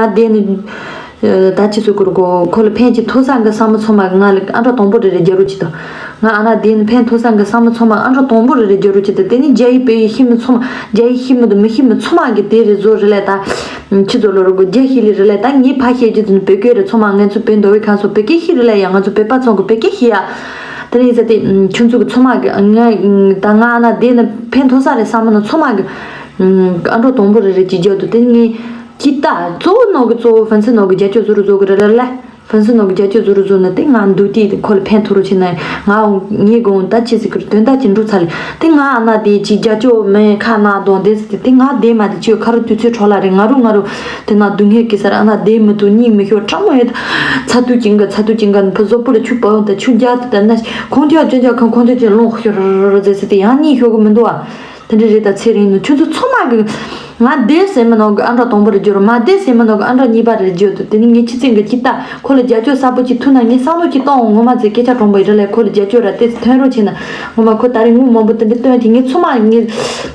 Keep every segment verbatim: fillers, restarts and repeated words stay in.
ཨ་དེ་ནི་ད་ཅི་ཟེར་དགོས་རེད། ཁོ་ལ་ཕན་ཅིག་ཐོགས་ས་གི་བསམ་བློ་ཚང་མ་ང་ལ་ཨ་འདྲ་དང་པོ་རེ་རེ་རྒྱག་རོགས་བྱེད་དང་། ང་ཨ་ན་དེ་ནི་ཕན་ཐོགས་ས་གི་བསམ་བློ་ཚང་མ་ཨ་འདྲ་དང་པོ་རེ་རེ་རྒྱག་རོགས་བྱེད་དང་། དེ་ནི་རྒྱ་ཡིག་བོད་ཡིག་ཤེས་མི་ཚང་མ། རྒྱ་ཡིག་ཤེས་མི་དང་མི་ཤེས་མི་ཚང་མ་གི་དེ་རེ་བཟོ་རེ་ལས་ད། ཁྱི་ཚོ་ལོ་རུ་གོ་རྒྱ་ཤེས་ལི་རེ་ལས་ད། ངའི་ཕ་ཤེས་རྒྱུ་དེ་ནི་བོད་སྐད་རེད། ཚང་མ་ང་ཚོ་བོད་མདོ་དབུས་ཁམས་སོགས་བོད་སྐད་ཤེས་རེ་ལས་ཡ། ང་ཚོ་བོད་པ་ཚང་གི་བོད་སྐད་ཤེས་ཡ། དེ་ནི་ཟེར་ཏེ་ཁྱོད་ཚོ་གི་ཚང་མ་གི་ང་ད་ང་ཨ་ན་དེ་ནི་ཕན་ཐོགས་ས་རེད་བསམ་མི་ནི་ཚང་མ་གི་ཨ་འདྲ་དང་པོ་རེ་རེ་ཅིག་རྒྱག་དང་། དེ་ནི་ངའི་ཅི་ལྟ་གཙོ་བོ་ནང་གི་གཙོ་བོ་ཧྥན་སི་ནང་གི་རྒྱབ་སྐྱོར་བཟོ་རུ་བཟོ་གི་རེད་ལ། ཧྥན་སི་ནང་གི་རྒྱབ་སྐྱོར་བཟོ་རུ་བཟོ་ན་དེ་ང་འདུག་དེ་ཁོ་ལ་ཕན་ཐོགས་རུ་ཕྱིན་ན་ང་ངའི་དགོངས་ད་ཅི་ཟིག་གི་དོན་དག་ཅིག་འགྲུབ་ཚར་ལེ། དེ་ང་ཨ་ན་དེ་ཅིག་རྒྱབ་སྐྱོར་མེད་ཁ་ན་གདོང་དེ་ཟིག་དེ་ང་དེ་མ་དེ་ཅིག་ཁ་རུ་དུས་ཚོད་འཕྲོ་ལ་རེད། ང་རུ་ང་རུ་དེ་ན་སྡུག་བསྔལ་གི་སར་ཨ་ན་དེ་མི་ཐུབ་གཉིད་མི་ཤོར་སྤྲང་མོ་ཡོད། ཚ་དུས་ཀྱིན་ག་ཚ་དུས་ཀྱིན་ག་ཕུ་བཟོ་པོ་ལ་ཆུ་བབ་ད་ཆུ་རྒྱག་དེ་ད་ན་ཁོང་ཁྱོད་ཅོན་ཅོ་ཁང་ཁོང་ཁྱོད་ཅོན་ལོང་ཤོར་ཟེར་ཟེར་དེ་ཡང་གཉིད་ཤོར་གི་མི་འདུག་ཨ། དེ་འདྲ་རེད། ད་ཚེ་རིང་ནི་ཁྱོད་ཚོ་ཚང་མ་གི་ང་བསྡད་ཟེར་མི་ནང་གི་ཨ་འདྲ་དང་པོ་རེ་རྒྱུ་རུ། མ་བསྡད་ཟེར་མི་ནང་གི་ཨ་འདྲ་གཉིས་པ་རེ་རྒྱུ་འདུག་དེ་ནི་ངའི་ཁྱི་ཚེ་འགའ་ཅིག་ལྟ། ཁོ་ལ་རྒྱབ་སྐྱོར་གསར་པོ་ཅིག་ཐུག་ན་ངས་བསམ་བློ་ཅིག་གཏོང་འོང་། ངོ་མ་ཚེ་སྐད་ཆ་དྲང་པོ་ཡིན་ར་ལས་ཁོ་ལ་རྒྱབ་སྐྱོར་ར་དེ་ཐོན་རོགས་བྱེད་ན། ངོ་མ་ཁོ་ད་རེས་དངུལ་མང་པོ་དེ་འདྲ་བཏོན་དེ་ངས་ཚང་མ་ངས་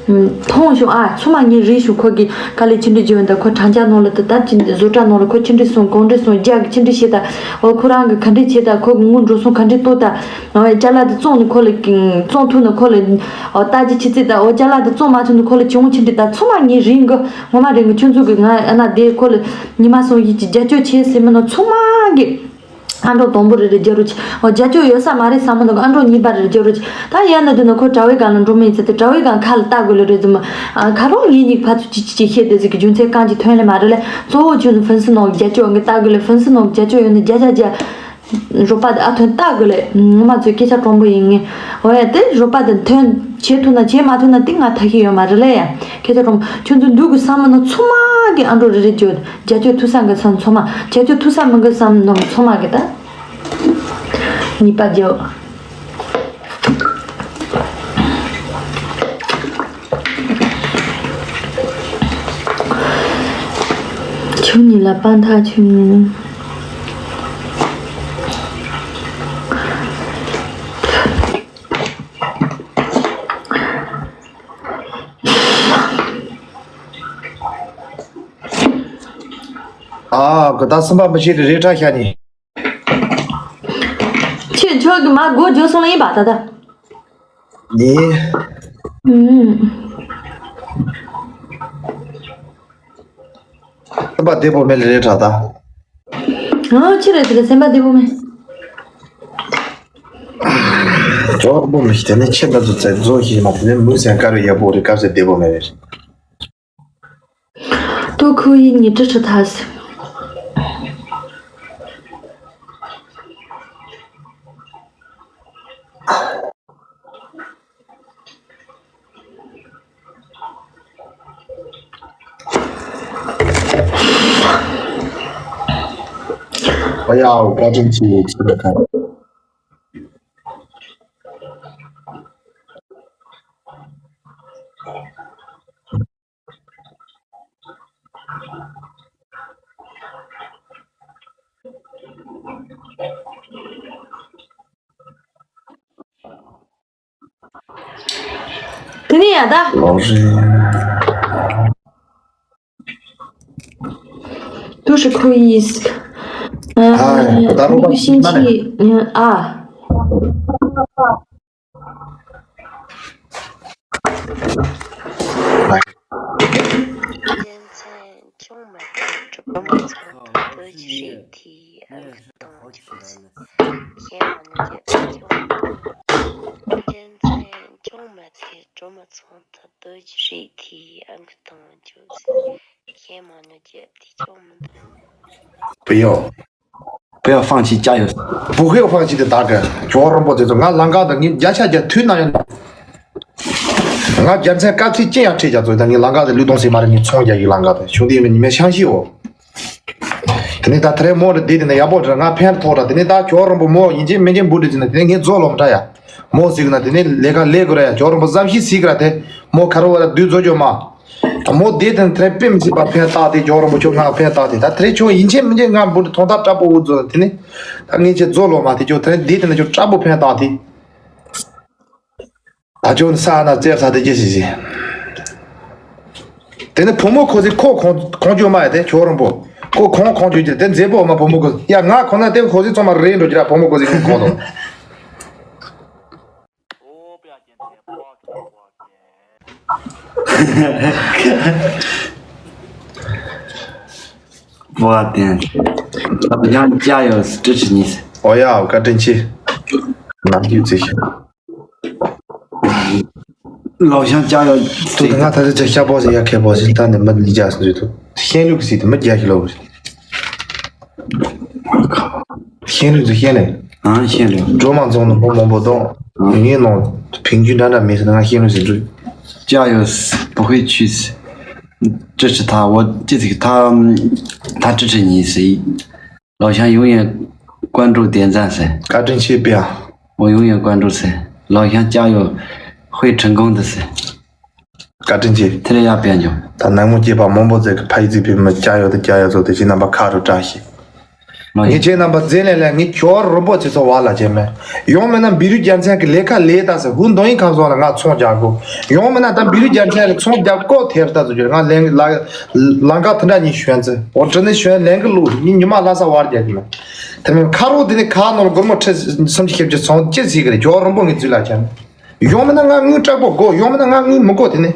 མཐོང་བྱུང་ཨ། ཚང་མ་ངས་རིག་བྱུང་། ཁོ་གི་དཀའ་ལས་ཅི་འདྲ་བརྒྱབ་ཡོད་ད། ཁོ་གྲྭ་ཆས་ནང་ལ་དེ་ལྟར་ཅི་འདྲ་བཟོ་གྲྭ་ནང་ལ་ཁོ་ཅི་འདྲ་སོང་གང་འདྲ་སོང་རྒྱ་གི་ཅི་འདྲ་བྱེད་ད། འོ་ཁོ་རང་གི་ག་འདྲ་བྱེད་ད། ཁོ་གི་དངུལ་འགྲོ་སོང་ག་འདྲ་གཏོར་ད། ཨོ་ཅ་ལག་དེ་བཙོང་ནི་ཁོ་ལ་བཙོང་ཐུབ་ན་ཁོ་ལ་ཨོ་ལྟ་ཅི་ཆི་ཚེ་ད། ཨོ་ཅ་ལག་དེ་བཙོང་མ་ཐུབ་ན་ཁོ་ལ་ཅི་འོང་ཆི་འདྲི་ད། ཚང་མ་ངའི་རིག་གི་ངོ་མ་རིག་གི་ཁྱོད་ཚོ་གི་ང་ཨ་ན་དེ་ཁོ་ལ་ཉི་མ་སོང་ཡིན་གྱི་རྒྱབ་སྐྱོར་བྱེད་ཟེར་མི་ནོ་ཚང་མ་གི་ཨ་འགྲོ་དང་པོ་རེ་རེ་རྒྱབ་རོགས་བྱེད། ཨོ་རྒྱབ་སྐྱོར་ཡོད་ས་མ་རེད་བསམ་མི་ནོ་ཨ་འགྲོ་གཉིས་པ་རེ་རེ་རྒྱབ་རོགས་བྱེད། ད་ཡང་ན་དེ་ནོ་ཁོ་གྲྭ་བའི་སྒང་ལ་འགྲོ་མི་ཡིན་ཚེ་དེ་གྲྭ་བའི་སྒང་ཁ་ལ་ལྟ་དགོས་ལ་རེད་ཙམ་མ། ཨ་ཁ་རོག་ངེད་གཉིས་ཕར་ཚུར་ཅི་ཅི་ཅི་བཤད་དེ་ཟིག་གི་རྒྱུ་མཚན་གང་ཅི་ཐོན་ལེ་མ་རེད་ལེ། གཙོ་བོ་ཁྱོད་ནི་ཧྥན་སི་ནོ་རྒྱབ་སྐྱོར་ངས་ལྟ་དགོས་ལེ། ཧྥན་སི་ནོ་རྒྱབ་སྐྱོར་ཡོད་ནི་རྒྱ་རྒྱ་རྒྱ། རོགས་པ་དེ་ཨ་ཐོན་ལྟ་དགོས་ལེ། ངོ་མ་ཚོའི་སྐད་ཆ་དྲང་པོ་ཡིན་ངེས། འོ་ཡ་དེ་རོགས་པ་དེ་ཐོན་བྱེད་ཐུབ་ན་བྱེད་མ་ཐུབ་ན་དེ་ང་ཐབས་ཤེས་ཡོད་མ་རེད་ལེ་ཡ། སྐད་ཆ་དྲང་པོ་ཁྱོད་ཚོ་འདུག་གི་བསམ་མ་ན་ཚང་མ་གི་ཨ་འགྲོ་རེ་རེ་བརྗོད། རྒྱབ་སྐྱོར་ཐུབ་ས་གི་བསམ་ཚང་མ། རྒྱབ་སྐྱོར་ཐུབ་ས་མི་གི་བསམ་ནང་ཚང་མ་གི་ད་གཉིས་པ་རྒྱབ། ཁྱོད་གཉིས་ལ་དཔའ་མཐའ་ཁྱོད་གཉིས། ཨ་གི་ད་སེམས་པ་མི་ཤེས་རེ་རེ་ཁྲ་ཤ་ནི། ཁྱོད་ཁྱོད་ཀྱི་མ་སྒོ་རྒྱུ་སོང་ལ་ཡིན་པ་ད་ད། ནི། ཨུམ། སེམས་པ་བདེ་པོ་མེད་ལེ་རེ་ཁྲ་ད། ཨ་ཅི་རེད་དེ་རེད་སེམས་པ་བདེ་པོ་མེད། ཇོ་བོ་མི་ཤི་དེ་ནི་ཆེ་ད་ཚོ་ཚེ་རྫོགས་ཤི་མ་དེ་ནི་མུ་སེང་དཀར་བའི་ཡག་པོ་རེ་སྐབས་སེ་བདེ་པོ་མེད་རེ། ཏོ་ཁོ་ཡི་ཉི་ཁྲི་ཁྲི་ཐ་སི། ཨ་ཡ་བཀའ་དྲིན་ཆེ་ཆེ་ཁ། དེ་ནས་ཡ་ད། ལོ་རེ། Du hast Quiz. ཨ་ད་རུང་པ་ཞིག་མ་ནས། ཨ། རྒྱུ་མཚན་ཅུང་མ་ཐུབ་སྒྲོལ་མ་ཚང་དུ་བསྡུ་རྒྱུ་རེད་དེ་ཨང་ཀི་གཏོང་རྒྱུ་ཟེར། ཁྱེད་མ་ནུ་རྒྱབ་ཀྱི་ཅུང་། རྒྱུ་མཚན་ཅུང་མ་ཐུབ་སྒྲོལ་མ་ཚང་དུ་བསྡུ་རྒྱུ་རེད་དེ་ཨང་ཀི་གཏོང་རྒྱུ་ཟེར། ཁྱེད་མ་ནུ་རྒྱབ་དེ་ཅུང་མི་འདུག 不要放弃，加油！不会放弃的，大哥。 ཇོ་རོན་པོ་དེ་ཚོ་ང་ལང་ཀ་དང་ངས་བརྒྱ་ཆ་བརྒྱ་མཐུད་ན་ཡང་། ང་རྒྱལ་མཚན་དཀའ་ཚེགས་ཅི་ཡང་ཁྲིད་རྒྱ་ཚོ་ད་ངས་ལང་ཀ་དང་ལུས་གཏོང་སྲིད་མ་རེད། ངས་ཚོང་རྒྱག་གི་ལང་ཀ་དང་གཞུང་དེ་མི་ཉི་མའི་ཤང་ཤི་འོ། དེ་ནས་ད་ཐ་རེ་མོ་རེ་བསྡད་དེ་ན་ཡག་པོ་རེད། ང་ཕན་ཐོགས་ར། དེ་ནས་ད་ཇོ་རོན་པོ་མོ་ཡིན་གཅིག་མིན་གཅིག་འབུ་འདྲི་ཟིན་ན་དེ་ནས་ངས་རྫོགས་ལོ་མ་འདྲ་ཡ། མོ་ཟིག་ན་དེ་ནས་ལས་ཀ་ལས་དགོས་ར་ཡ། ཇོ་རོན་པོ་བསམ་ཤེས་ཟིག་ར་དེ་མོ་ཁ་རོ་བ་ར་དུས་རྫོགས་ཇོ་མ། མོ་དེ་དང་ཐ་རེ་དཔེ་མི་སྲིད་པ་ཕན་བཏགས་ཏེ་ཇོ་རོན་པོ་ཁྱོད་ང་ཕན་བཏགས་ཏེ་ད་ཐ་རེ་ཁྱོད་ཡིན་གཅིག་མིན་གཅིག་ང་འབུ་འདྲི་ཐོང་ཐབས་དྲག་པོ་འུ་ཚོ་དེ་ནས་ད་ངས་ཁྱེད་རྫོགས་ལོ་མ་དེ་ཁྱོད་ཐ་རེ་དེ་དེ་ན་ཁྱོད་དྲག་པོ་ཕན་བཏགས་ཏེ། ད་ཅོ་ནི་ས་ན་རྩེ་ས་དེ་ཅི་ཞིག་ཞིག་དེ་ནི་བུ་མོ་ཁོ་ཚོས་ཁོ་ཁོང་ཁོང་ཅོ་མ་ཡ་དེ་ཇོ་རོན་པོ། ཁོ་ཁོང་ཁོང་བརྗོད་ཀྱི་དེ་མཛེས་པོ་མ་བུ་མོ་གོ། ཡ་ང་ཁོ་ན་དེ་ཁོ་ཟི་ཚང་མ་རེད་འགྲོ་གི་ར། བུ་མོ་གོ་ཟི་ཁོང་དང་། བཀའ་དྲིན་ཆེ། ང་རྒྱུ་རྩིས་ཤིང་། ལོ་ཞང་ལྕགས་ཡོད། ཏུ་ང་ད་ལྟ་ཅག་ཤ་པོ་ཟེར་ཡ་ཁེ་པོ་ཟེར་ད་ནི་མི་ལི་ཇག་ཟེར་དུ་ཤེན་ལུག་ཟེར་དུ་མི་རྒྱ་ཤི་ལོ་ཟེར། ཤེན་ལུག་ཟེར་ཤེན་ལེ། ཨང་ཤེན་ལུག་འགྲོ་མ་ཚོང་ནི་མི་མང་པོ་དང་ངའི་ནང་ཕིང་ཇུ་འདྲ་འདྲ་མེད་ཟེར་ན་ང་ཤེན་ལུག་ཟེར་འགྲོ། ལྕགས་ཡོད། བུ་ཁོས་ཆུས། ཅི་ཆི་ཐ་འོ་ཅི་ཟིག་ཐ་ཐ་ཅི་ཆི་ཉིས་ཟེར། 老乡永远关注点赞噻。 བཀའ་དྲིན་ཆེ་པ། 我永远关注噻。 老乡加油，会成功的噻。 བཀའ་དྲིན་ཆེ། 特别要变牛。 ད་ནང་མོ་སྐྱེས་པ་མང་པོ་ཟེར་གི་ཕ་ཡི་ཙི་ཕི་མི་སྐྱ་ཡོད་དུ་སྐྱ་ཡོད་ཚོ་དེ་ཅི་རྣམ་པ་ཁ་རུ་བཀྲ་ཤིས། ངས་ཁྱེད་རྣམ་པ་འཛེམ་ལས་ལས་ངས་ཁྱོད་རུ་པོ་ཅི་ཚོ་བ་ལ་བྱེད་མེད། ཡོང་མིན་ན་བི་རུ་རྒྱལ་མཚན་གི་ལས་ཀ་ལས་ད་ཟེར་ཧུ་འདོན་ཡིན་ཁམས་སོང་ལ་ང་ཚོང་རྒྱག་གོ། ཡོང་མིན་ན་ད་བི་རུ་རྒྱལ་མཚན་ལ་ཚོང་རྒྱག་གོ་ཐེབས་ད་ཚོ་རྒྱུ་ང་ལས་ལ་ལང་ཀ་དེ་འདྲ་ཉིད་ཞོན་ཚེ་འོ་དྲི་ནི་ཞོན་ལན་གི་ལུག་ཉིན་ཉི་མ་ལྷ་ས་བར་རྒྱག་གི་མེད། དེ་མིན་ཁ་རོག་དེ་ནི་ཁ་ནོར་སྒོར་མོ་ཁྲི་སུམ་ཅུ་བཞི་བཅུ་ཚོང་ཅི་ཟིག་གི་རེད་ཁྱོད་རོང་པོ་ངའི་རྫུས་ལ་བྱ་ནི། ཡོང་མིན་ན་ང་དངུལ་སྐྲག་པོ་དགོ། ཡོང་མིན་ན་ང་དངུལ་མི་དགོ། དེ་ནི་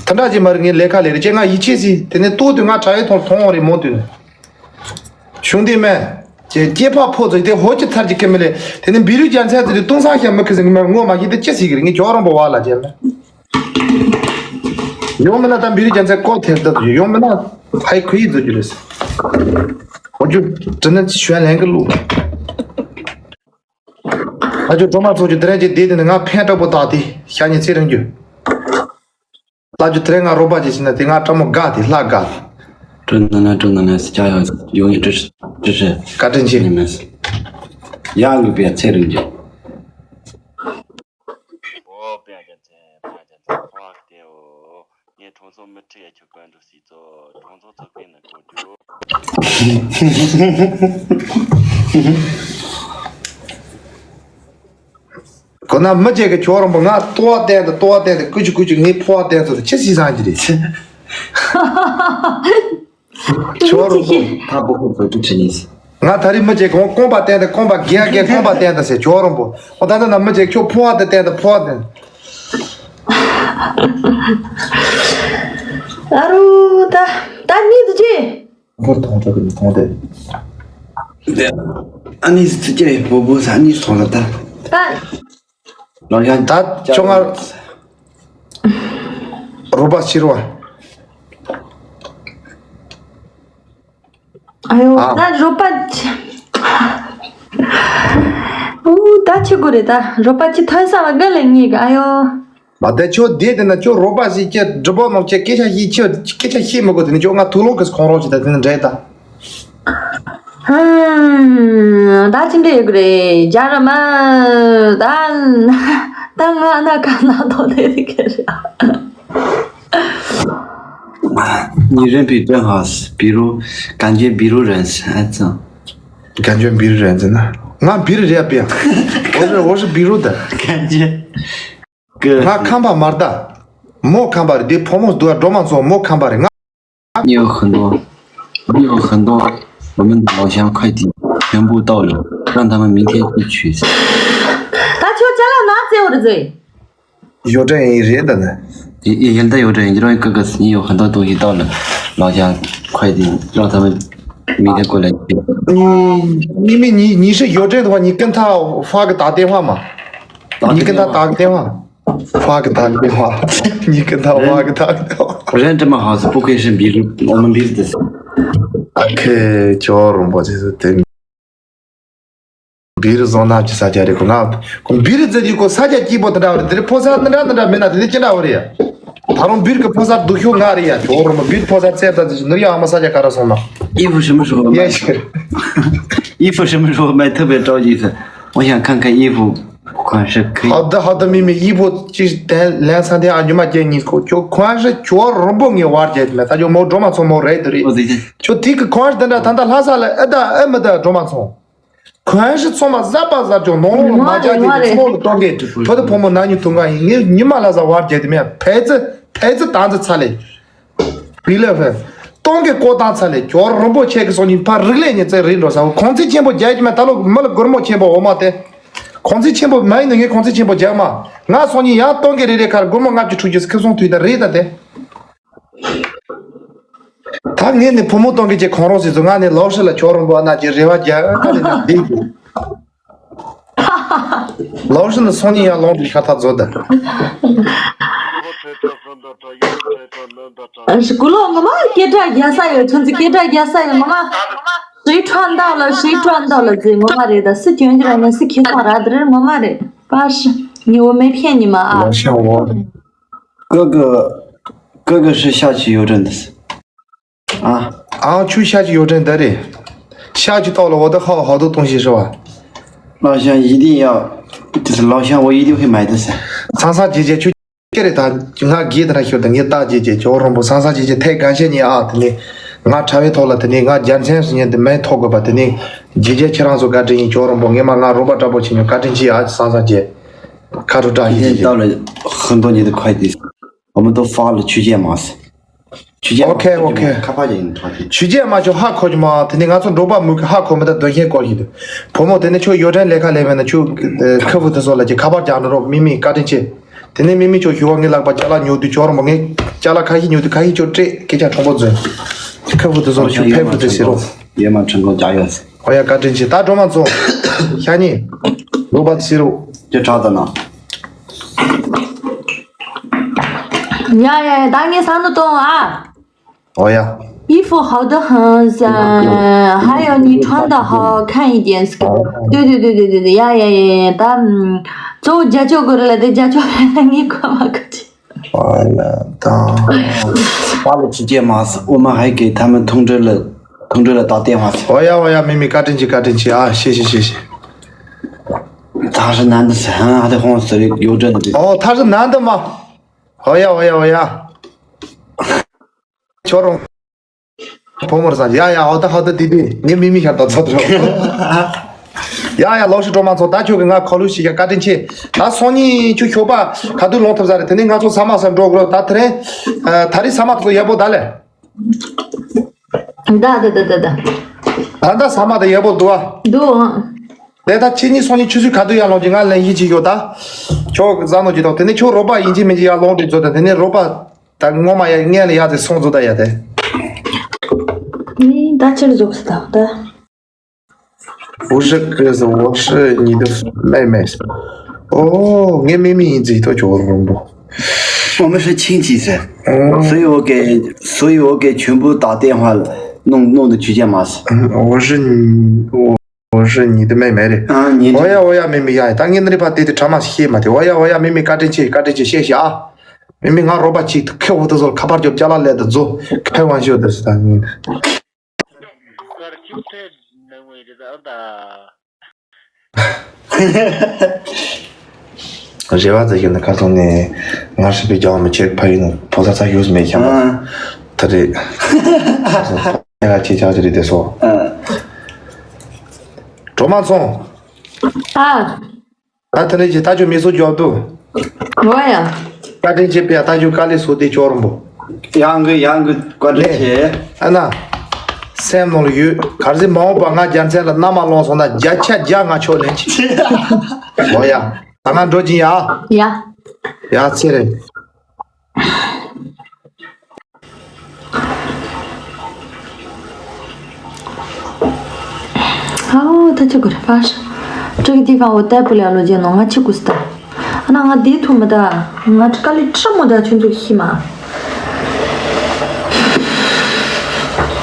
དེ་འདྲ་ཅིག་མ་རེད། ངའི་ལས་ཀ་ལས་རེད་ཅེས་ང་ཡིད་ཆེས་སི་དེ་ནི་ལྟོ་དུས་ང་དྲ་ཡོད་ཐོང་ཐོང་རེད་མོ་དུས་ནི་གཞུང་དེ་མེད། ཅེས་སྐྱེས་ཕ་ཕོ་ཚོ་དེ་ཧོ་ཅི་ཚར་གྱི་ཁེ་མི་ལས་དེ་ནི་བི་རུ་རྒྱལ་མཚན་ཚོ་དེ་ཏུང་སང་ཤ་མི་ཁི་ཟིག་མ་ངོ་མ་ཤེས་དེ་ཅི་ཟིག་གི་རེད། ངས་ཇོ་རོང་པོ་བ་ལ་བྱས་མེད། ཡོང་མིན་ན་ད་བི་རུ་རྒྱལ་མཚན་ཀོ་ཐེར་ད་ཡོང་མིན་ན་ཕའི་ཁུ་ཡི་རྫུ་རྒྱུ་རེད། ཨོ་རྒྱུ་དྲི་ན་ཅི་ཞོན་ལན་གི་ལུག་ཨ་ཅོ་གྲོ་མ་ཚོ་ཅུ་དེ་རིང་ཅི་བསྡད་དེ་ནི་ང་ཕན་སྤྲ་པོ་བཏགས་ཏེ་ཤ་ཉེ་ཚེ་རིང་རྒྱུ། ལ་ཅུ་དེ་རིང་ང་རོགས་པ་ཅི་ཟེར་ན་དེ་ང་སྤྲ་མོ་དགའ་དེ་ལྷ་དགའ། སྤྲོ་ན་ན་སྤྲོ་ན་ན་སི་ཅག་ཡོད་ཡོང་ཡིན་ཀྲི་ཀྲི་ཀྲི། བཀའ་དྲིན་ཆེ། ཡིན་མེད་སི། ཡང་ལུས་པའི་ཚེ་རིང་རྒྱུ། ཨོ་པའི་རྒྱལ་མཚན་པའི་རྒྱལ་མཚན་ཕོ་བ་སྟེའོ། ངས་གྲོང་ཚོ་མི་ཁྲི་ཡ་ཁྱོད་བཀོད་འགྲོ་སྲིད་ཚོ་གྲོང་ཚོ་ཚོ་ཀེ་ན་གོ་རྒྱུ། ཁོ་ན་མི་བྱེད་ཀྱི་ཁྱོད་རང་པོ་ང་ལྟོ་བ་བསྟན་དུ་ལྟོ་བ་བསྟན་དུ་ཀུ་ཅི་ཀུ་ཅི་ངས་ཕོ་བ་བསྟན་ཚོ་དུ་ཁྱི་སྲིད་སང་གི་རེད། ཁྱོད་རང་པོ་ཐ་པོ་ཁོ་བོད་དུ་ཁྲིད་ནས། ང་ད་རེས་མི་བྱེད་ཀྱི་འོང་རྐང་པ་བསྟན་དུ་རྐང་པ་རྒན་རྒན་རྐང་པ་བསྟན་དུ་ཟེར་ཁྱོད་རང་པོ་འོ་ད་ད་ན་མི་བྱེད་ཁྱོད་ཕོ་བ་དུ་བསྟན་དུ་ཕོ་བ་བསྟན། ཨ་རུ་ད་ད་གཉིད་དུ་ཅི། ཧོར་ཐོང་ཚོ་གི་ཐོང་དེ། དེ་ཨ་ནི་སི་ཀྱེ་བོ་བོ་ས་ཨ་ནི་སི་ཐོང་ལ་ད། ད། ལོ་ཡང་ད་ཅོ་ང་རོ་པ་ཕྱིར་བ། ཨ་ཡོ་ཨ། ད་རོ་པ་ཕྱི། ཨུ་ད་ཆི་གོ་རེད་ད་རོ་པ་ཕྱི་ཐོན་ས་བ་ག་ལེ་ཉིག་ཨ་ཡོ། མ་དེ་ཁྱོད་བསྡད་དེ་ན་ཁྱོད་རོགས་པ་ཞིག་ཁྱེད་སྒྲུབ་པོ་ནང་ཁྱེད་སྐད་ཆ་ཤེས་ཁྱོད་སྐད་ཆ་ཤེས་མི་དགོས། དེ་ནི་ཁྱོད་ང་ཐུག་ལོག་གི་ཁོང་རོགས་ཞིག་ད་དེ་ནི་འདྲེ་ད། ཧམ། ད་ཅི་འདྲ་ཡོད་གི་རེད་རྒྱ་ར་མ། ད་ད་ང་ན་ག་ན་ཐོག་དེ་རིག་གི་རེད། 你人比真好，比如感觉比如人是，哎，这样。 感觉比如人真的，俺比如人家比，我是我是比如的，感觉 ང་ཁམས་པ་མ་རེད་ད། མོ་ཁམས་པ་རེད་དེ་ཕོ་མོ་སྡུག་སྒྲོལ་མ་མཚོ་མོ་ཁམས་པ་རེད་ང་། 你有很多，你有很多我们的老乡快递全部到了，让他们明天去取。 ད་ཁྱོད་ཅ་ལག་ནང་བཙལ་བ་རེད་ཟེར། ཡོད་འདྲ་ཡིན་རེད་ད་ནི། 也也也带有这，你认为哥哥你有很多东西到了老家快递，让他们明天过来取。 你你们你你是有这的话，你跟他发个打电话嘛，你跟他打个电话。 发给他电话，你跟他发给他电话。 人这么好，是不愧是比如我们比如的。 ཨ་ཁེ་ཁྱོད་རོང་པོ་ཅི་ཟེར་དེ། བི་རི་བཟང་ན་ཅི་ས་རྒྱ་རེད་ཁོ་ང་། ཁོ་བི་རི་ཟེར་དུས་ཁོ་ས་རྒྱ་སྐྱིད་པོ་དེ་འདྲ་བ་རེད། དེ་རིང་ཕོ་གསར་འདི་འདྲ་འདི་འདྲ་མེད་ན་དེ་ནི་ཅི་འདྲ་བ་རེད་ཡ། ད་རུང་བི་རི་གི་ཕོ་གསར་སྡུག་ཤོས་ང་རེད་ཡ། ཁྱོད་རོང་པོ་བི་རི་ཕོ་གསར་བཙལ་ད་ཟེར་ནུར་ཡ་ཨ་མ་ས་རྒྱ་ག་ར་སོང་ན། 衣服什么时候卖？ ཡ་ཤི། 衣服什么时候卖？特别着急的，我想看看衣服款式可以。 好的好的，妹妹，衣服这等两三天啊，你们给你口就款式全部给我给你们，他就没这么从没来的嘞。 我最近 ཁྱོད་དེ་གི་གོང་ཞིག་དེ་འདྲ་ད་ལྟ་ལྷ་ས་ལ་ཨེ་ད་ཨེ་མི་ད་འགྲོ་མ་སོང་། གོང་ཞིག་ཚང་མ་གཟབ་པ་གཟབ་ཅོག་ནང་ལོགས་ལ་མ་ཅག་དེ་ཚོགས་ལ་གཏོང་གི་ཕ་དུ་ཕོ་མོ་ན་ཉུ་ཐུང་ག་ཡིན་ངས་ཉི་མ་ལ་ཟ་བར་བརྒྱབ་དེ་མེད་ཕལ་ཚེ་ཕལ་ཚེ་དང་ཚེ་ཚ་ལེ། བི་ལ་ཕེ། སྟོང་གི་བསྐོར་བཏང་ཚར་ལས་ཇོ་རིན་པོ་ཆེ་གི་སང་ཉིན་ཕར་རིག་ལས་ཉི་ཚེ་རིག་འགྲོ་ས། གོང་ཚད་ཆེན་པོ་རྒྱག་གི་མ་ད་ལོ་མི་ལ་སྒོར་མོ་ཆེན་པོ་འོ་མ་དེ། གོང་ཚད་ཆེན་པོ་མ་ཡིན་ན་ངས་གོང་ཚད་ཆེན་པོ་རྒྱག་མ། ང་སང་ཉིན་ཡང་སྟོང་གི་རེ་རེ་ཁར་སྒོར་མོ་ལྔ་བཅུ་དྲུག་ཅུ་ཁེ་བཟང་ཐུག་ད་རེད་ད་དེ། ད་ངས་ནི་བུ་མོ་སྟོང་གི་ཅེས་གང་རོགས་ཟེར་ཚོ། ང་ནི་ལོ་ཧྲི་ལ་ཇོ་རིན་པོ་ཨ་ན་ཅེས་རེ་བ་རྒྱག་ད་ནི་ད་འདི་གི། ལོ་ཧྲི་ལ་སང་ཉིན་ཡང་ལོང་དྲི་ཤ་ཐག་རྫོགས་ད། ཨ་ཞི་ཀུ་ལོ་ངོ་མ་སྐད་གྲགས་རྒྱག་ས་ཡོད། ཁྱོད་ཚོ་སྐད་གྲགས་རྒྱག་ས་ཡོད་ངོ་མ། 谁赚到了，谁赚到了 ཟེར་ངོ་མ་རེད། ད་སུ་གྱོན་གྱི་ར་ན་སུ་ཁྱེད་ཚོ་ར་དེ་རེད་ངོ་མ་རེད། 巴士，你我没骗你们啊。 老乡，我哥哥，哥哥是下去邮政的。啊，啊，去下去邮政的嘞。下去到了，我的号好多东西是吧？老乡一定要，就是老乡，我一定会买的噻。 སང་སང་རྗེས་རྗེས་ཁྱོད་ཀྱི་རེད། ད་ང་དགེ་དེ་འདྲ་ཤོར་ད་ངས་ད་རྗེས་རྗེས་ཇོ་རིན་པོ་སང་སང་རྗེས་རྗེས་ཐད་གང་བཤད་ཉེ་ཨ། དེ་ནས་ང་དྲ་བའི་ཐོག་ལ་དེ་ནས་ང་རྒྱལ་མཚན་སུ་ཉན་དེ་མེད་ཐོག་དགོས་པ། དེ་ནས་རྗེས་རྗེས་ཁྱེད་རང་ཚོ་བཀའ་དྲིན་ཡིན། ཇོ་རིན་པོ་ངས་མ་ང་རོགས་པ་དྲག་པོ་བྱེད་མྱོང་། བཀའ་དྲིན་ཆེ་ཨ། སང་སང་རྗེས་ཁ་དྲོ་བཀྲ་ཤིས་བདེ་ལེགས། ད་ལ་很多年的快递，我们都发了去件嘛。 ཆུ་རྐྱལ་ཨོ་ཁེ་ཨོ་ཁེ། ཁ་པར་ཡིན་ཐོག་ཆུ་རྐྱལ་མ་ཆོག་ཧ་གོ་གི་མ། དེ་ནི་ང་ཚོ་འབྲོག་པ་མུ་གི་ཧ་གོ་མི་ད་དོན་ཤེས་སྐོར་ཞིག་འདུག་བུ་མོ་དེ་ནི་ཁྱོད་ཡོ་ཊན་ལས་ཀ་ལས་བས་ན་ཁྱོད་ཁ་བུ་དེ་ཚོ་ལ་ཅིག་ཁ་པར་རྒྱག་འགྲོ་རོགས། མི་མི་བཀའ་དྲིན་ཆེ། དེ་ནི་མི་མི་ཁྱོད་ཞུ་བ་ངའི་ལག་པ་ཅ་ལག་ཉོ་དུས་ཇོ་རིན་པོ་ངས་ཅ་ལག་ཁ་ཤས་ཉོ་དུས་ཁ་ཤས་ཁྱོད་སྤྲད་སྐད་ཆ་དྲང་པོ་འཛོན། ཁ་བུ་དེ་ཚོ་ལ་ཁྱོད་ཕེབས་བུ་དེ་ཟེར་རོགས། ཡེ་མ་ཁྲིན་ཀོང་ཅ་ཡོད། ཨོ་ཡ་བཀའ་དྲིན་ཆེ། ད་སྒྲོལ་མ་ཚོ་ཤ་ཉེ་ལུག་པ་ཟེར་རོགས། ཅི་དྲག་ད་ན། ཡ་ཡ་ཡ། ད་ངས་ས་ནུ་གཏོང་ཨ། 哦呀，衣服好得很，呃，还有你穿的好看一点。对对对对对对，呀呀呀呀，ད་ཨམ། གཙོ་བོ་རྒྱ་ཆོག་དགོས་རེད་ལ་དེ་རྒྱ་ཆོག་ངས་གོ་མ་གོ་ཅི། 完了，ད།发了几件嘛，我们还给他们通知了，通知了打电话去。 哦呀哦呀，妹妹，བཀའ་དྲིན་ཆེ་བཀའ་དྲིན་ཆེ啊，谢谢谢谢。 他是男的，还得红色的，邮政的。 哦，他是男的吗？ 哦呀哦呀哦呀。 ཁྱོད་རང་། བུ་མོར་ས། ཡ་ཡ། ཧོ་ད་ཧོ་ད། དེ་དེ་ངའི་མི་མི་ཤར་ད་ཚོད་རོགས། ཡ་ཡ། ལོ་ཤི་སྒྲོལ་མ་ཚོ། ད་ཁྱོད་ཀྱི་ང་ཁོ་ལུ་ཞིག་ཡ་བཀའ་དྲིན་ཆེ། ད་སང་ཉིན་ཁྱོད་ཞོགས་པ་ག་དུས་ལོང་ཐུབ་ས་རེད། དེ་ནས་ང་ཚོ་ས་མ་ས་འགྲོ་དགོས་ད། དེ་རིང་ད་རིང་ས་མ་ཐུག་ཡག་པོ་ད་ལས། ད་ད་ད་ད་ད། ད་ད་ས་མ་ད་ཡག་པོ་འདུག་ཨ། འདུག་ཨ། དེ་ད་ཕྱི་ཉིན་སང་ཉིན་ཆུ་ཚོད་ག་དུས་ཡར་ལོང་གི་ང་ལན་ཡིད་ཆེས་ཡོད་ད། ཁྱོད་བཟའ་ནོ་ཅི་དང་། དེ་ནས་ཁྱོད་རོགས་པ་ཡིན་གཅིག་མིན་གཅིག་ཡར་ལོང་དུས་ཚོད་ད། དེ་ནས་རོགས་པ། ད་ངོ་མ་ཡ་ངས་ལ་ཡ་དེ་སོང་ཚོ་ད་ཡ་དེ། ནི་ད་ཕྱིར་རྫོགས་སུ་དང་ད། 不是哥哥，我是你的妹妹。哦，ངའི་妹妹་ཡིན་ཟིག་ཏོ་ཇོ་རིན་པོ། 我们是亲戚噻，哦，所以我给，所以我给全部打电话弄，弄的去见马斯。嗯，我是你，我，我是你的妹妹嘞。啊，你 ཨོ་ཡ་ཨོ་ཡ་妹妹་ཡ། ད་ངས་འདི་ནས་ཕར་བལྟས་ཏེ་ཕྲ་མ་ཤེས་མ་དེ། ཨོ་ཡ་ཨོ་ཡ་妹妹་བཀའ་དྲིན་ཆེ་བཀའ་དྲིན་ཆེ། 谢谢啊。 མི་མི་ང་རོགས་པ་ཅིག་ཁེ་འུ་ཏི་ཟོར་ཁ་པར་རྒྱོབ་ཅ་ལག་ལས་ད་ཛོ་ཁེ་ཝང་ཤོ་དི་སི་ད་ནི། རེ་བ་ཙི་ཡོད་ན་ཁ་སང་ནས་ང་ཧྲི་པའི་རྒྱ་བ་མི་ཆེ་ཕ་ཡུལ་ནང་ཕོ་ས་ས་ཡོད་མེད་ཁྱམ་ད་རེད། ཡ་ཆེ་ཆག་ཅི་རེད་དེ་སོ། གྲོ་མ་ཚོང་། ཨ། ད་དེ་ནས་ཀྱི་ད་ཁྱོད་མི་སུ་འཇོག་འདུག་ཨོ་ཡ། བཀའ་དྲིན་ཆེ་པས་ད་ཁྱོད་དཀའ་ལས་སུ་དེ་ཅོག་རུམ་པོ། ཡང་གི་ཡང་གི་བཀའ་དྲིན་ཆེ། ཨ་ན། སེམས་ནང་ལ་ཡོད། གར་ཟི་མ་འོངས་པ་ང་རྒྱལ་མཚན་ལ་མནའ་མ་ལོངས་སོང་ན་བརྒྱ་ཆ་བརྒྱ་ང་ཁྱོད་ལེན་གྱི། ཨོ་ཡ། ད་ང་འགྲོ་གྱིན་ཡ། ཡ། ཡ་ཚེ་རེད། ཨའོ་ད་ཅི་གོ་རེ་པ་ཧྲ། 这个地方我待不了了，姐呢？我去古斯的。那我地图没得，我这个里这么的群众去嘛？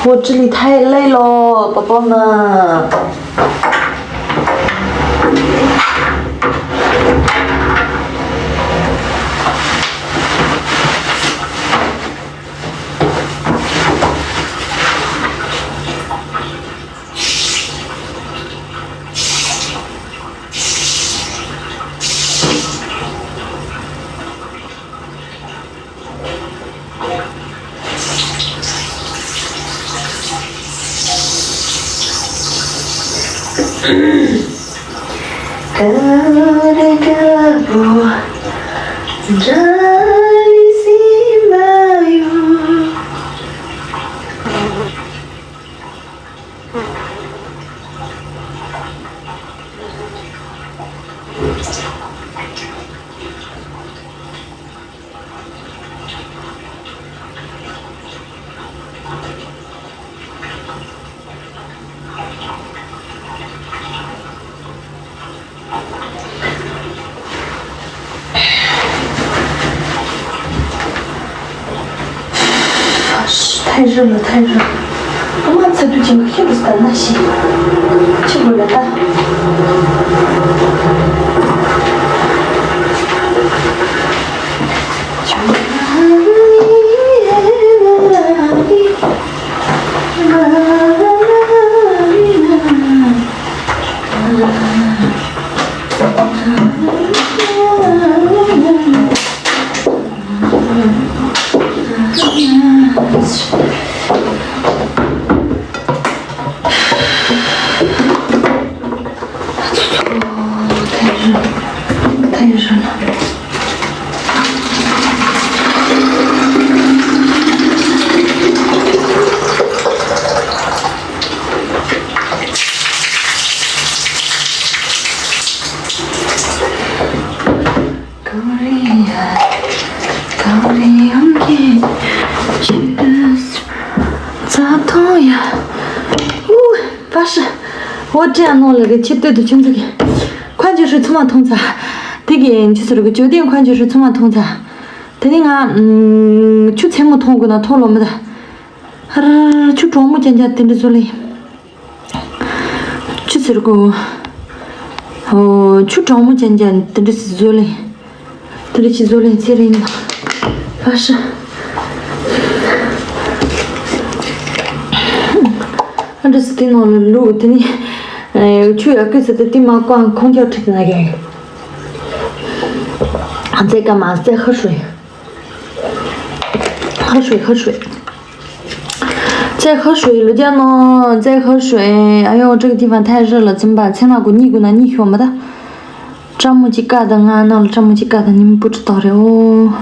我这里太累了，宝宝们。太热了，太热了。我妈才对这个黑不死的那些，去不了的。太热了。 པ་ཧྲི། འོ་དྲི་ཡ་ནོ་ལ་གི་ཆེ་སྟོད་དུ་ཆུ་འཛུལ་གི། ཁ་འཇུ་ཧྲི་ཚུ་མ་ཐོང་ཚ། དེ་གི་ཆུ་སོ་རུ་གི་ཇོ་དེ་ཁ་འཇུ་ཧྲི་ཚུ་མ་ཐོང་ཚ། དེ་ནི་ང་ཆུ་ཚན་མོ་ཐོང་དགོས་ན་ཐོང་ལོ་མི་ད། ཧར་ཆུ་གྲང་མོ་ཅན་ཅན་དེ་འདྲ་བཟོ་ལེ། ཆུ་ཟེར་གོ། ཨོ་ཆུ་གྲང་མོ་ཅན་ཅན་དེ་འདྲ་ཞིག་བཟོ་ལེ། དེ་འདྲ་ཞིག་བཟོ་ལེ་ཚེ་རིང་ལ། ཨ་ཧྲ། ཨ་འདྲ་སི་ཏི་ནོ་ལ་ལུ་དེ་ནི། ཆུ་ཡག་གི་ཟེར་ཏེ་ཏི་མ་ཀོང་ཁོང་ཁྱོད་ཁྲིད་ན་ཡང་། ཨ་ཙེ་ཀ་མ་ཙེ་ཧ་ཧྲུ། ཧ་ཧྲུ་ཧ་ཧྲུ། ཙེ་ཧ་ཧྲུ་ལུ་ཇ་ནོ་ཙེ་ཧ་ཧྲུ། ཨ་ཡོ་ཀྲིག་ཏི་ཕན་ཐའི་རི་ལ་ཙིམ་པ་ཚེ་མ་གུ་གཉིས་གུ་ན་གཉིས་ཤོ་མ་ད། ཀྲ་མོ་ཅི་ཀ་ད་ང་ནང་ལ་ཀྲ་མོ་ཅི་ཀ་ད་ཉིན་པུ་ཀྲི་ཏོ་རེ་ཨོ།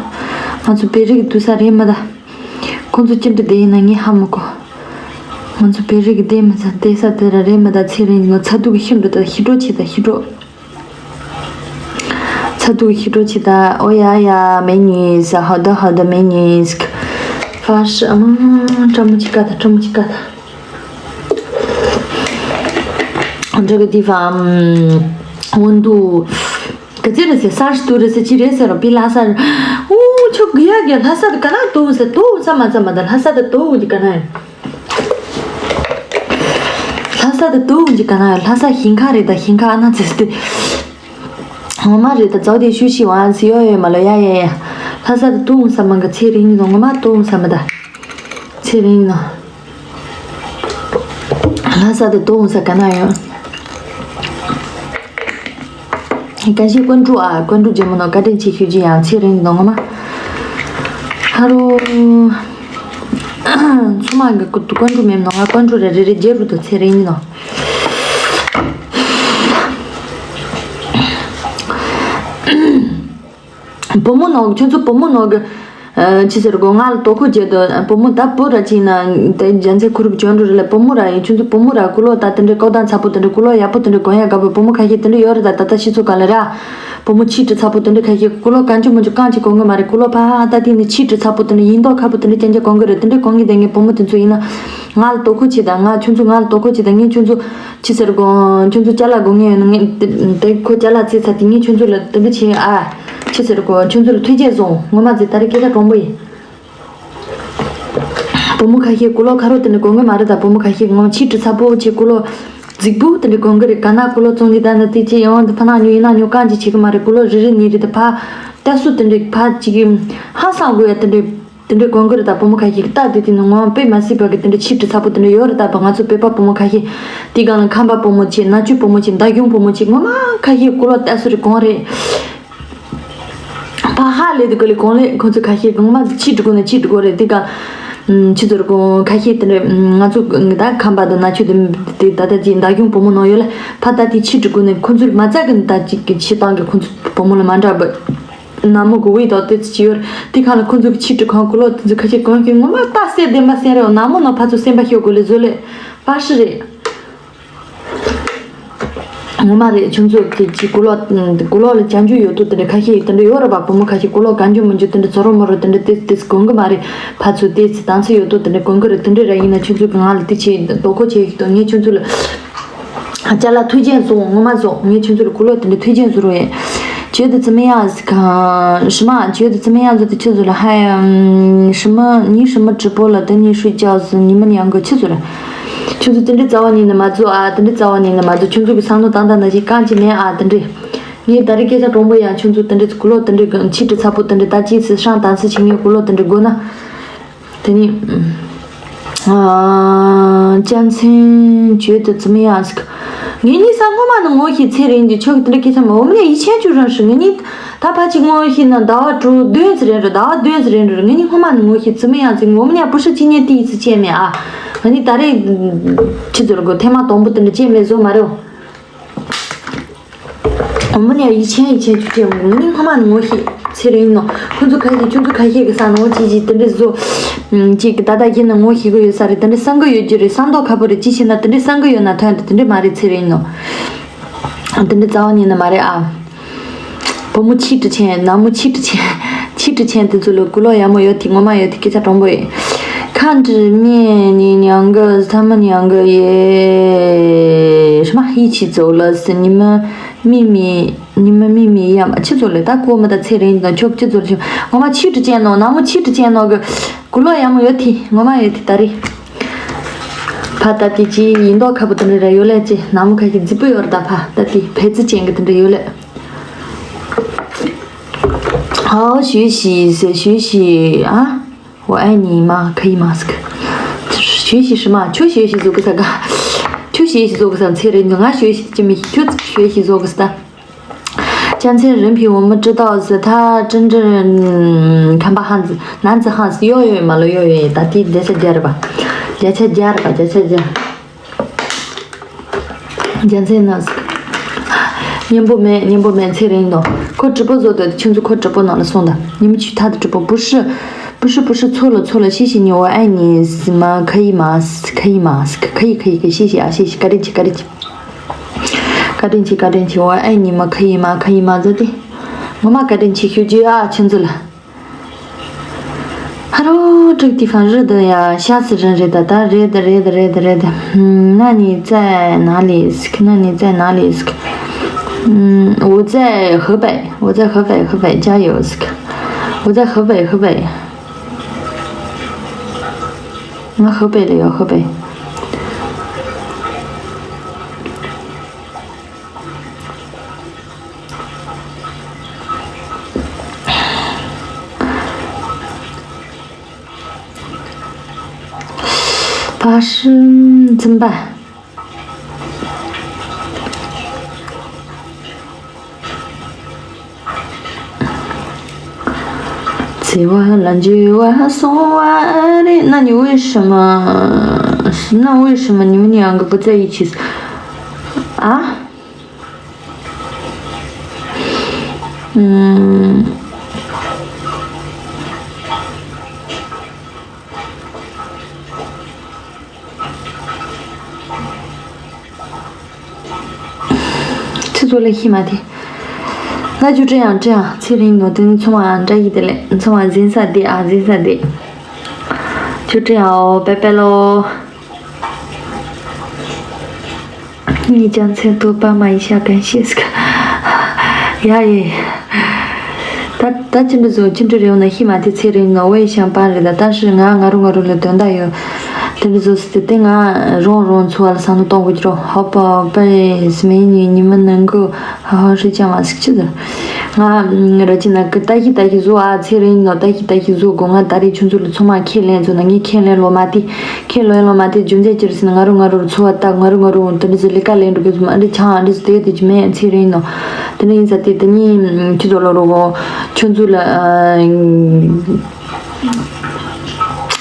ང་ཚོ་བེ་རི་གི་དུ་ས་རེད་མ་ད། ཁོང་ཚོ་ཅི་འདྲ་བསྡད་ཡིན་ན་ངས་ཧ་མ་གོ། ང་ཚོ་བེ་རི་གི་བསྡད་མ་ས་བསྡད་ས་དེ་ར་རེད་མ་ད། ཚེ་རིང་ངོ་ཚ་སྡུག་གི་ཤི་འགྲོ་ད་ཤི་འགྲོ་ཆེ་ད་ཤི་འགྲོ། ཚ་སྡུག་ཤི་འགྲོ་ཆེ་ད། ཨོ་ཡ་ཡ་མེ་ཉིས་ཧ་ད་ཧ་ད་མེ་ཉིས། ཧྥ་ཤི་ཨ་མ་ཀྲ་མོ་ཅི་ཀ་ད་ཀྲ་མོ་ཅི་ཀ་ད། འདྲ་གི་དེ་ཕམ། འོན་དུ། ག་ཚེ་རེད་ཟེར་ས་ཤི་དུ་རེད་ཟེར་ཅི་རེད་ཟེར་རོ་པི་ལྷ་ས་རེད། ཨུ་ཆོ་གི་ཡ་གི་ལྷ་ས་དུ་ག་ན་དུ་ཟེར་དུ་ས་མ་ཚ་མ་ད་ལྷ་ས་དུ་དུ་གི་ག་ན་ཡོད། ལྷ་ས་དུ་དུ་གི་ག་ན་ཡོད། ལྷ་ས་ཞིང་ཁ་རེད་ད་ཞིང་ཁ་ཨ་ན་ཚེ་སྟེ། ངོ་མ་རེད་ད་ཛའོ་དེ་ཤུ་ཤི་ཝང་ཟི་ཡོ་ཡོ་མ་ལོ་ཡ་ཡ་ཡ། ལྷ་ས་དུ་དུ་ས་མ་གི་ཚེ་རིང་ཡིན་ནོ་ངོ་མ་དུ་ས་མ་ད། ཚེ་རིང་ཡིན་ནོ། ལྷ་ས་དུ་དོ་འོང་ས་ག་ན་ཡོད། ཀ་ཤི་ཀོན་ཀྲུ་ཨ་ཀོན་ཀྲུ་ཇེ་མོ་ནོ་བཀའ་དྲིན་ཆེ་ཞུ་རྒྱུ་ཡང་ཚེ་རིང་ནོ་ང་མ། ཧ་རོ། ཚོ་མ་གི་ཀོན་ཀྲུ་མེམ་ནོ་ང་ཀོན་ཀྲུ་རེ་རེ་རེ་ཇེ་རུ་དོ་ཚེ་རིང་ནོ། བུ་མོ་ནང་ཁྱོད་ཚོ་བུ་མོ་ནང་གི། ཨ་ཅི་ཟེར་གོ་ང་ལ་དོ་ཁུར་བྱེད་དོ་བུ་མོ་ད་བུ་ར་ཅིག་ན་དེ་རྒྱ་མཚན་ཁུ་རུ་བྱོན་འགྲོ་རེ་ལ་བུ་མོ་ར་ཡིན་ཁྱོད་ཚོ་བུ་མོ་ར་ཀུ་ལོ་ད་དེ་འདྲའི་ཀོ་ད་ཚ་པོ་དེ་འདྲའི་ཀུ་ལོ་ཡག་པོ་དེ་འདྲའི་གོན་ཡ་དགའ་པོ་བུ་མོ་ཁ་ཤས་དེ་འདྲའི་ཡོད་རེད་ད་ད་ལྟ་ཤི་ཚོ་ག་ལ་ར་བུ་མོ་ཆིག་ཏུ་ཚ་པོ་དེ་འདྲའི་ཁ་ཤས་ཀུ་ལོ་གང་ཅི་མོ་ཅི་གང་ཅི་གོན་གི་མ་རེད་ཀུ་ལོ་ཕ་ད་དེ་ནི་ཆིག་ཏུ་ཚ་པོ་དེ་འདྲའི་ཡིན་མདོག་ཁ་པོ་དེ་འདྲའི་རྐྱང་རྐྱང་གོན་གི་རེད་དེ་འདྲའི་གོན་གི་དེ་ངའི་བུ་མོ་དེ་ཚོ་ཡིན་ན་ང་ལ་དོ་ཁུར་བྱེད་ད་ང་ཁྱོད་ཚོ་ང་ལ་དོ་ཁུར་བྱེད་ད་ངས་ཁྱོད་ཚོ། ཅི་ཟེར་གོ། ཁྱོད་ཚོ་ཅ་ལག་དགོས་ངེས་ཡོད་ན་ངས་དེ་དེ་ཁོ་ཅ་ལག་རྩིས་ཚར་དེ་ངས་ཁྱོད་ཚོ་ལ་དེ་འདྲ་བྱེད་ཨ། ཅི་ཟེར་གོ་ཁྱོད་ཚོ་ལ་ཐུགས་རྗེ་བཟུང་ངོ་མ་ཟེར་ད་རེས་སྐད་ཆ་དྲང་པོ་ཡིན། བུ་མོ་ཁ་ཤས་ཀུ་ལོ་ཁ་རོ་དེ་འདྲ་གོན་གི་མ་རེད་ད་བུ་མོ་ཁ་ཤས་ངོ་ཆིག་ཏུ་ཚ་པོ་ཆེ་ཀུ་ལོ་རྫིག་པོ་དེ་འདྲ་གོན་གི་རེད་ག་ན་ཀུ་ལོ་བཙོང་གི་ད་ན་དེ་ཅི་ཡང་དེ་ཕ་ན་ཉོ་ཡིན་ན་ཉོ་གང་ཅི་བྱེད་གི་མ་རེད་ཀུ་ལོ་རེ་རེ་ཉིས་རེ་དེ་ཕ་ཏ་སུ་དེ་འདྲ་ཕ་ཅིག་གི་ཧང་སང་དགོས་ཡ་དེ་འདྲ། དེ་འདྲའི་གོང་གི་རེད་ད་བུ་མོ་ཁ་ཤས་ཀྱི་རྟགས་དེ་དེ་ནི་ངོ་དཔེ་མ་སྲིད་པ་གི་དེ་འདྲའི་ཆིག་ཏུ་ཚ་པོ་དེ་འདྲ་ཡོད་རེད་ད་བ་ང་ཚོ་བོད་པ་བུ་མོ་ཁ་ཤས་དེ་གང་ལ་ཁམས་པ་བུ་མོ་ཆེ་ནག་ཆུ་བུ་མོ་ཆེ་མདའ་གཞུང་བུ་མོ་ཆེ་ངོ་མ་ཁ་ཤས་ཀུ་ལོ་ལྟ་སུ་རེད་གོང་རེད། ཕ་ཧ་ལས་དུ་ག་ལས་གོང་ལས་ཁོ་ཚོ་ཁ་ཤས་ངོ་མ་ཆིག་ཏུ་གོ་ནས་ཆིག་ཏུ་གོ་རེད་དེ་གང་ཆི་ཚོར་གོང་ཁ་ཤས་དེ་འདྲ་ང་ཚོ་ད་ཁམས་པ་དང་ནག་ཆུ་དེ་དེ་ད་ལྟ་ཅིག་མདའ་གཞུང་བུ་མོ་ནང་ཡོད་ལ་ཕ་ད་དེ་ཆིག་ཏུ་གོ་ནས་ཁོ་ཚོར་མ་རྩ་གི་ད་ཅིག་གི་ཆི་སྟངས་གི་ཁོ་ཚོ་བུ་མོ་ལ་མ་འདྲ་བ། ནག་མོ་གི་འོད་དང་ཏོག་ཙམ་ཅིག་ཡོད་རེད། དེ་ཁ་ལ་ཁོ་ཚོ་གི་ཆིག་ཏུ་གང་ཀུ་ལོ་དེ་ཚོ་ཁ་ཤས་གང་ཤེས་ངོ་མ་རྟགས་གསལ་བདེན་པ་གསལ་རེད། ནག་མོ་ནང་ཕར་ཚུར་སེམས་པ་ཤོར་དགོས་ལེ་བཟོ་ལེ་པ་ཧྲི་རེད། ངོ་མ་རེད། ཁྱོད་ཚོ་གི་ཅིག་གོས་ལོག་གོས་ལོག་ལ་བྱ་འཇུ་ཡོད་དོ་དེ་འདྲ་ཁ་ཤས་དེ་འདྲ་ཡོད་རེད་པ། བུ་མོ་ཁ་ཤས་གོས་ལོག་གང་འཇུ་མི་འཇུ་དེ་འདྲ་ཚོ་རོ་མོ་རོ་དེ་འདྲ་ཏེ་ཏེ་གོན་གི་མ་རེད། ཕར་ཚུར་ཏེ་ཏེ་དང་ཚོ་ཡོད་དོ་དེ་འདྲ་གོན་གི་རེད། དེ་འདྲ་ར་ཡིན་ན་ཁྱོད་ཚོ་གི་ང་ལ་དེ་བྱེད་དོ་ཁོ་བྱེད་ཀྱི་དོ། ངས་ཁྱོད་ཚོ་ལ་ཅ་ལག་མཐུན་རྐྱེན་བཟོ། ངོ་མ་བཟོ། ངས་ཁྱོད་ཚོ་ལ་གོས་ལོག་དེ་འདྲ་མཐུན་རྐྱེན་བཟོ་རོགས་ཡིན། 觉得怎么样 ཟེར་ག什么 觉得怎么样 ཟེར་དེ་ཁྱོད་ཚོ་ལ་ཧ་ཡ་什么 你什么直播了等你睡觉 ཟེར་你们两个 ཁྱོད་ཚོ་ལ། ཁྱོད་ཚོ་དེ་འདྲའི་རྩ་བ་ཉིད་ནས་མ་རྫོགས་ཨ། དེ་འདྲའི་རྩ་བ་ཉིད་ནས་མ་རྫོགས། ཁྱོད་ཚོ་གི་བསམ་བློ་བཏང་སྟངས་ནང་བཞིན་རྐང་གཅིག་མེད་ཨ། དེ་འདྲའི། ངས་ད་རེས་སྐད་ཆ་དྲང་པོ་ཡང་ཁྱོད་ཚོ་དེ་འདྲའི་གོས་ལོག་དེ་འདྲའི་གི་ཕྱི་དྲི་ཚ་པོ་དེ་འདྲའི་ད་ཅིག་སི་ཧྲང་དང་སི་ཆིང་ངའི་གོས་ལོག་དེ་འདྲའི་དགོས་ན། དེ་ནི་ཨ། ཅན་ཚན་བརྗོད་དུ་ཙི་མི་ཡང་ཟིག་ངེད་གཉིས་ས་སྔོན་མ་ནི་ངོ་ཤེས་ཚེ་རིང་གི་ཆོག་གི་དེ་འདྲའི་སྐད་ཆ་མ་འོ་མ་ནས་ཡིད་ཆེན་བཅུ་རང་ཧྲི། ངེད་གཉིས་ད་ཕ་ཅིག་ངོ་ཤེས་ན་ཟླ་བ་དྲུག་བདུན་ཙི་རེད་འགྲོ། ཟླ་བ་བདུན་ཙི་རེད་འགྲོ། ངེད་གཉིས་སྔོན་མ་ནི་ངོ་ཤེས་ཙི་མི་ཡང་ཟིག་འོ་མ་ནས་པུ་ཧྲི་ཅི་ཉེ་ཏི་ཡིད་ཚི་ཅན་མེད་ཨ། ང་གཉིས་ད་རེས་ཁྱི་ཚོར་གོ་ཐེངས་མ་དང་པོ་དེ་འདྲ་ཅན་མེད་བཟོ་མ་རེད། འོ་མ་ནས་ཡིད་ཆེན་ཡིད་ཆེན་བཅུ་ཅན་ངོ་ནི་སྔོན་མ་ནི་ངོ་ཤེས་ཚེ་རིང་ནོ། ཁོ་ཚོ་ཁ་ཤས་ཁྱོད་ཚོ་ཁ་ཤས་ཀྱི་ས་ནོ་ཅི་ཅི་དེ་འདྲ་བཟོ། ཅིག་གི་ད་ལྟ་ཡིན་ན་ངོ་ཤེས་གི་ཡོད་ས་རེད། དེ་འདྲ་བསམ་གི་ཡོད་རྒྱུ་རེད། བསམ་མདོག་ཁ་པོ་རེད། ཅི་བྱས་ན་དེ་འདྲ་བསམ་གི་ཡོད་ན་ཐོན་དེ་དེ་འདྲ་མ་རེད་ཚེ་རིང་ནོ། དེ་འདྲ་རྩ་བ་ཉིད་ནས་མ་རེད་ཨ། བུ་མོ་ཆིག་ཁྲི་ཆེན་ནག་མོ་ཆིག་ཁྲི་ཆེན་ཆིག་ཁྲི་ཆེན་དེ་ཚོ་ལ་གུ་ལོ་ཡག་མོ་ཡོད་དེ་ངོ་མ་ཡོད་དེ་སྐད་ཆ་དྲང་པོ་ཡིན། ཁ་འདྲི་མེད་ནི་ཉང་གི་ཐ་མ་ཉང་གི་ཡེ་ཧྲི་མ་ཧི་ཆི་ཙོ་ལ་སི་ཉི་མ་མི་མི་ཉི་མ་མི་མི་ཡ་མ་ཆི་ཙོ་ལ་ད་ཀོ་མ་ད་ཚེ་རིང་དང་ཆོག་ཆི་ཙོ་ལ་ཆི་ངོ་མ་ཆིག་ཁྲི་ཆེན་ནོ་ནག་མོ་ཆིག་ཁྲི་ཆེན་ནོ་གི་གུ་ལོ་ཡག་མོ་ཡོད་དེ་ངོ་མ་ཡོད་དེ་ད་རེད། ཕ་ད་དེ་ཅི་ཡིན་མདོག་ཁ་པོ་དེ་འདྲ་ར་ཡོད་ལས་ཅི་ནག་མོ་ཁ་ཤས་རྫིག་པོ་ཡོད་ར་ད་ཕ་ད་དེ་བལ་རྩི་ཅན་གི་དེ་འདྲ་ཡོད་ལས། 好学习是学习啊，我爱你吗？可以吗？学习是吗？求学习做个啥个？求学习做个啥？ ཚེ་རིང་ང་学习ཅི་མི་ཁྱོད་学习做个啥？ ཅན་ཚེ་རིང་ཕི་འོ་མ་知道是他真正看吧汉子男子汉子 ཡོ་ཡོ་མ་ལོ་ཡོ་ཡོ་ད་དེ་བསྡད་ས་རྒྱ་རེད་པ། བརྒྱ་ཆ་བརྒྱ་རེད་པ་བརྒྱ་ཆ་བརྒྱ། རྒྱལ་མཚན་ན་སྙན་པོ་མེད་སྙན་པོ་མེད་ཚེ་རིང་དང་ཁོ་直播བཟོ་དུས་ཁྱོད་ཚོ་ཁོ་直播ནང་ལ་སོང་དང་ཉི་མ་ཆུ་ཐག་ཏུ་直播 不是不是不是错了错了谢谢你我爱你什么可以吗可以吗可以可以可以谢谢啊谢谢 བཀའ་དྲིན་ཆེ་བཀའ་དྲིན་ཆེ། བཀའ་དྲིན་ཆེ་བཀའ་དྲིན་ཆེ 我爱你吗可以吗可以吗 ཟེར་ཏེ། ངོ་མ་བཀའ་དྲིན་ཆེ་ཞུ་རྒྱུ་ཨ་ཁྱོད་ཚོ་ལ། ཧ་རོ་དྲུག་ཏི་ཧྥང་རི་དུ་ཡ་ཤ་སི་རིན་རེད་ད་ད་རེད་ད་རེད་ད་རེད་ད་རེད་ད། ན་ནི་ཙའི་ན་ལི་སི་ཁི་ན་ནི་ཙའི་ན་ལི་སི་ཁི། 我在河北我在河北河北加油སི་ཁི། 我在河北河北 ང་河北ལ་ཡོད་河北། 八十怎么办？ བརྩེ་བ་ལ་འགྱུར་བ་སོང་བ་རེད། 那你为什么那为什么你们两个不在一起啊？嗯。 ཁྱེད་ཚོ་ལ་ཤི་མ་དེ། ང་ཅུ་ཀྲི་ཡང་ཀྲི་ཡང་ཚེ་རིང་ནོ་དེ་ནི་ཚོང་བ་ཀྲ་ཡི་དེ་ལས་ཚོང་བ་འཛིན་ས་དེ་ཨ་འཛིན་ས་དེ། ཅུ་ཀྲི་ཡང་འོ་པེ་པེ་ལོ། 你讲太多爸妈一下感谢是个。呀耶。 ད་ད་ཅི་འདྲ་བཟོ་ཅི་འདྲ་རེད་འོ་ན་ཤི་མ་དེ་ཚེ་རིང་ནོ་བའི་ཤང་པ་རེད་ད་ད་ཧྲི་ང་ང་རུ་ང་རུ་ལ་དོན་དག་ཡོད། དེ་འདྲ་བཟོ་སི་དེ་དེ་ང་རོང་རོང་འཚོ་བ་ལ་བསམ་བློ་གཏོང་དགོས་ཀྱི་རོ། ཧོ་པ་པེ་སི་མེ་ཉི་ཉི་མ་ནང་གི་ཧ་ཧ་ཧྲི་ཅང་བ་སི་ཅི་ཟེར། ང་ར་ཅི་ན་གི་ད་ཤི་ད་ཤི་བཟོ་ཨ་ཚེ་རིང་ནོ་ད་ཤི་ད་ཤི་བཟོ་དགོས། ང་ད་རེས་ཆུ་མཛོད་ལ་ཚང་མ་ཁས་ལེན་བཟོ་ན་ངས་ཁས་ལེན་ལོ་མ་དེ་ཁས་ལེན་ལོ་མ་དེ་རྒྱུ་མཚན་ཅི་རེད་ཟེར་ན་ང་རུ་ང་རུ་འཚོ་བ་ད་ང་རུ་ང་རུ་དེ་འདྲ་ཟེར་ལས་ཀ་ལས་འགྲོ་གི་ཟེར་མ་ཨ་འདྲ་ཆང་ཨ་འདྲ་ཟེར་དེ་དེ་ཅི་མེད་ཚེ་རིང་ནོ། དེ་ནས་ཡིན་ས་དེ་དེ་ནི་ཁྱི་ཚོ་ལ་རོགས་ཆུ་མཛོད་ལ་ཨ།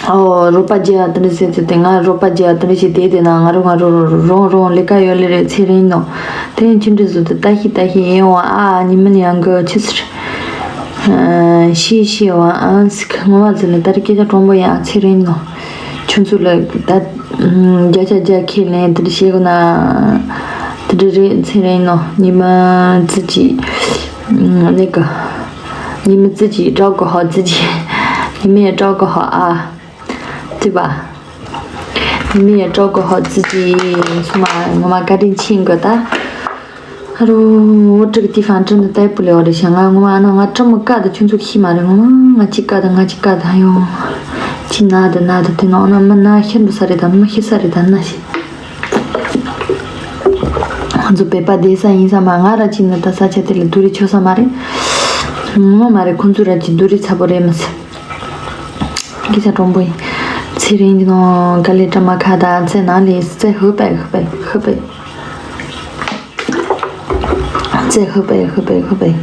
ཨོ་རོགས་པ་རྒྱག་དེ་འདྲ་ཟེར་ཚེ་དེ་ང་རོགས་པ་རྒྱག་དེ་འདྲ་བྱེད་དེ་དེ་ན་ང་རོ་ང་རོ་རོ་རོང་རོང་ལས་ཀ་ཡོད་ལེ་རེད་ཚེ་རིང་ནོ། དེ་ནས་ཁྱི་འདྲ་བཟོ་དེ་ལྟ་ཤི་ལྟ་ཤི་ཡིན་འོང་ཨ་ཉི་མ་ནི་ཡང་གི་ཆི་ཟེར། ཤི་ཤི་བ་ཨ་སི་ཁ་ངོ་བ་ཟེར་ལ་ད་རེ་སྐད་ཆ་དྲང་པོ་ཡང་ཚེ་རིང་ནོ། ཆུ་མཛོད་ལ་ད་རྒྱ་ཆ་རྒྱ་ཁས་ལེན་དེ་འདྲ་བྱེད་དགོས་ན། རེ་རེ་ཚེ་རིང་ནོ། 你们自己，嗯，那个，你们自己照顾好自己，你们也照顾好啊，对吧？你们也照顾好自己。 ཚང་མ་ངོ་མ་བཀའ་དྲིན་ཆེ་གི་ད། ཨ་རོ། 我这个地方真的待不了了，想啊，ངོ་མ་ཨ་ན་ང་这么་དཀའ་ད་ཁྱོད་ཚོ་ཤེས་མ་རེད། ངོ་མ་ང་ཅི་དཀའ་ད་ང་ཅི་དཀའ་ད་ཡོང་། ཅི་ན་ད་ན་ད་དེ་ནང་ན་མི་ན་ཤི་འདུག་ས་རེད་ད། མི་ཤི་ས་རེད་ད་ན་ཤི། ང་ཚོ་བོད་པ་བསྡད་ས་ཡིན་ས་མ། ང་ར་ཅིག་ནི་ད་ས་ཆ་དེ་ལ་སྡུག་རུས་ཆོག་ས་མ་རེད། ངོ་མ་མ་རེད། ཁོང་ཚོ་ར་ཅིག་སྡུག་རུས་ཚ་པོ་རེད་མི་སྲིད། སྐད་ཆ་དྲང་པོ་ཡིན། ཚེ་རིང་གི་ནང་དཀའ་ལས་དྲ་མ་ཁ་ད་ཚེ་ནང་ལས་ཚེ་ཧུ་པའི་ཧུ་པའི་ཧུ་པའི། ཚེ་ཧུ་པའི་ཧུ་པའི་ཧུ་པའི།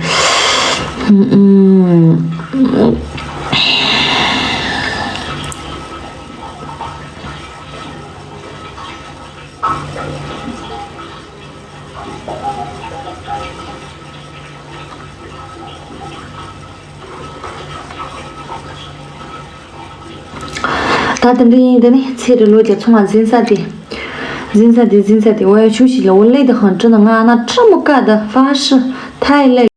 ཨུམ། ད་དེ་འདྲ་ཡིན། དེ་ནི་ཚེ་རིང་ལོ་རྒྱ་ཚང་མ་འཛིན་ས་དེ། འཛིན་ས་དེ་འཛིན་ས་དེ། 我要休息了，我累得很，真的。 ང་ན་这么干的发誓，太累。